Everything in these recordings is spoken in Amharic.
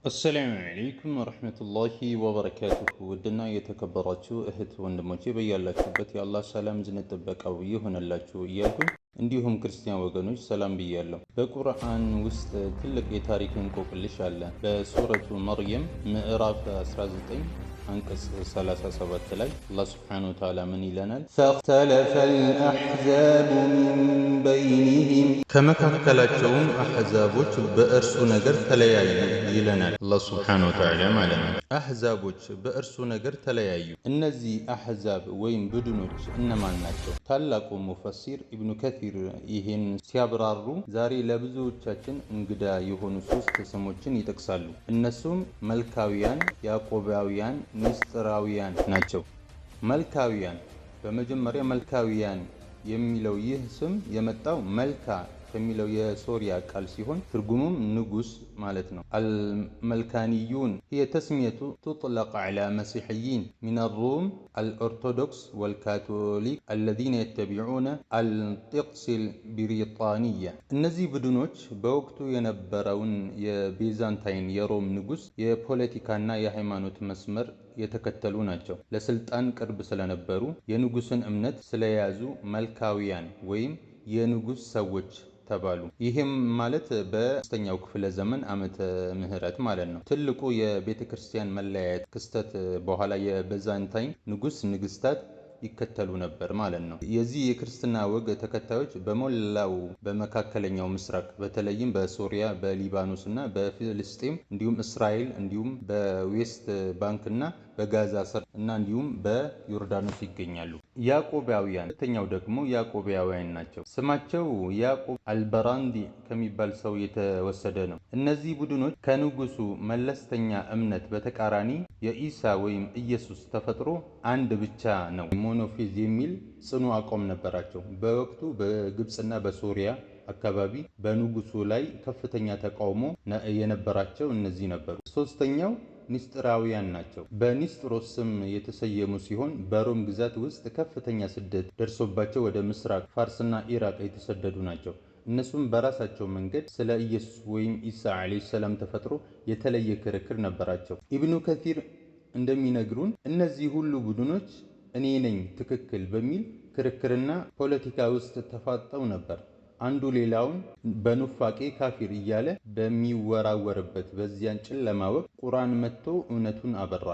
السلام عليكم ورحمة الله وبركاته። ውድና የተከበራችሁ እህት ወንድሞቼ፣ በያላችሁበት የአላህ ሰላም እዝነት ጥበቃው ይሁንላችሁ እያልኩኝ እንዲሁም ክርስቲያን ወገኖች ሰላም ብያለሁ። በቁርአን ውስጥ ትልቅ የታሪክ እንቆቅልሽ አለ። በሱረቱ መርየም ምዕራፍ 19 አንቀጽ 37 ላይ አላህ سبحانه وتعالى ምን ይለናል? فاختلف الأحزاب من بينهم፣ ከመካከላቸውም አሕዛቦች በእርሱ ነገር ተለያዩ ይለናል አላህ سبحانه وتعالى ማለት ነው። አሕዛቦች በእርሱ ነገር ተለያዩ። እነዚህ አሕዛብ ወይም ቡድኖች እነማን ናቸው? ታላቁ ሙፈሲር ኢብኑ ከሲር ይህን ሲያብራሩ ዛሬ ለብዙዎቻችን እንግዳ የሆኑ ሶስት ስሞችን ይጠቅሳሉ። እነሱም መልካውያን፣ ያዕቆባውያን፣ ሚስጥራውያን ናቸው። መልካውያን። በመጀመሪያ መልካውያን የሚለው ይህ ስም የመጣው መልካ ከሚለው የሶሪያ ቃል ሲሆን ትርጉሙም ንጉስ ማለት ነው። الملكانيون هي تسمية تطلق على مسيحيين من الروم الأرثوذكس والكاثوليك الذين يتبعون الطقس البريطانية። እነዚህ ቡድኖች በወቅቱ የነበረውን የቤዛንታይን የሮም ንጉስ የፖለቲካና የሃይማኖት መስመር የተከተሉ ናቸው። ለስልጣን ቅርብ ስለነበሩ፣ የንጉስን እምነት ስለያዙ መልካውያን ወይም የንጉስ ሰዎች ተባሉ። ይህም ማለት በሶስተኛው ክፍለ ዘመን ዓመተ ምህረት ማለት ነው። ትልቁ የቤተ ክርስቲያን መለያየት ክስተት በኋላ የቤዛንታይን ንጉስ ንግስታት ይከተሉ ነበር ማለት ነው። የዚህ የክርስትና ወግ ተከታዮች በሞላው በመካከለኛው ምስራቅ በተለይም በሶሪያ፣ በሊባኖስ እና በፊልስጤም እንዲሁም እስራኤል እንዲሁም በዌስት ባንክ እና በጋዛ ሰርጥ እና እንዲሁም በዮርዳኖስ ይገኛሉ። ያዕቆባውያን። ሁለተኛው ደግሞ ያዕቆባውያን ናቸው። ስማቸው ያዕቆብ አልበራንዲ ከሚባል ሰው የተወሰደ ነው። እነዚህ ቡድኖች ከንጉሱ መለስተኛ እምነት በተቃራኒ የኢሳ ወይም ኢየሱስ ተፈጥሮ አንድ ብቻ ነው፣ monophysite የሚል ጽኑ አቋም ነበራቸው። በወቅቱ በግብፅና በሶሪያ አካባቢ በንጉሱ ላይ ከፍተኛ ተቃውሞ የነበራቸው እነዚህ ነበሩ። ሶስተኛው ኒስጥራውያን ናቸው። በኒስጥሮስ ስም የተሰየሙ ሲሆን በሮም ግዛት ውስጥ ከፍተኛ ስደት ደርሶባቸው ወደ ምስራቅ ፋርስና ኢራቅ የተሰደዱ ናቸው። እነሱም በራሳቸው መንገድ ስለ ኢየሱስ ወይም ኢሳ عليه السلام ተፈጥሮ የተለየ ክርክር ነበራቸው። ኢብኑ ከቲር እንደሚነግሩን እነዚህ ሁሉ ቡድኖች እኔ ነኝ ትክክል በሚል ክርክርና ፖለቲካ ውስጥ ተፋጠው ነበር። አንዱ ሌላውን በኑፋቄ ካፊር እያለ በሚወራወርበት በዚያን ጨለማ ወቅት ቁርአን መጥቶ እውነቱን አበራ።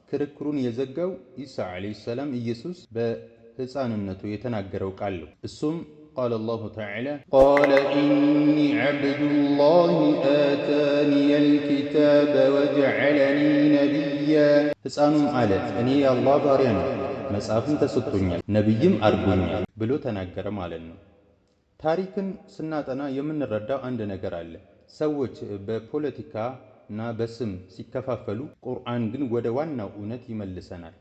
ክርክሩን የዘጋው ኢሳ عليه السلام ኢየሱስ በሕፃንነቱ የተናገረው ቃል ነው። እሱም قال الله تعالى قال إني عبد الله آتاني الكتاب وجعلني نبيا። ሕፃኑም አለ፣ እኔ የአላህ ባሪያ ነኝ፣ መጽሐፍም ተሰጥቶኛል፣ ነቢይም አድርጎኛል ብሎ ተናገረ ማለት ነው። ታሪክን ስናጠና የምንረዳው አንድ ነገር አለ። ሰዎች በፖለቲካ እና በስም ሲከፋፈሉ፣ ቁርአን ግን ወደ ዋናው እውነት ይመልሰናል።